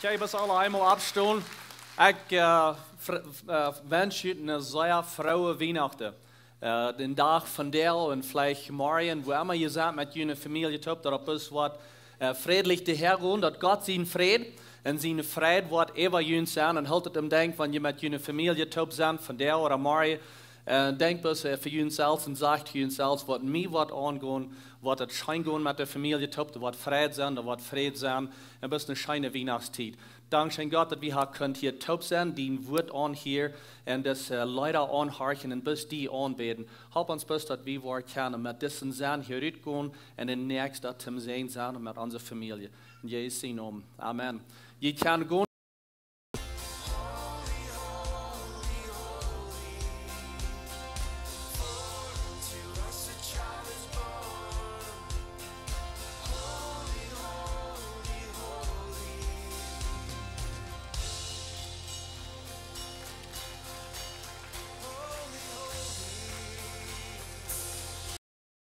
Jie motten aula eemol oppstonen. Ekj äh, fr- äh, wensch junt eene sea frooe Wienachten. Äh, dän Dach vondoag un veleicht morjen, wua emma jie sent met june Famielje toop, daut daut bloos woat äh, frädlich doahan gonen, daut Gott sien Fräd un siene Freid woat äwa junt sennen. Un hoolt daut em Denkj, wan jie met june Famielje toop sent, vondoag ooda morjen. Äh, denkjt bloos äh, fa junt selfst un sajcht to junt selfst, waut mie woat aungonen, woat daut scheen gonen met de Famielje toop, doa woat Freid sennen, doa woat Fräd sennen. Un bloos eene scheene Wienachtstiet. Dankscheen Gott, daut wie ha kunt hia toop sennen, dien Wuat aunhieren un dise äh, Leeda aunhorchen un bloos die aunbäden. Halp ons bloos, daut wie woaren kjennen met disen Senn hia rutgonen un de näakjste toom Säajen sennen met onse Famielje. En Jesus sien Nomen. Amen. Jie kjennen gonen.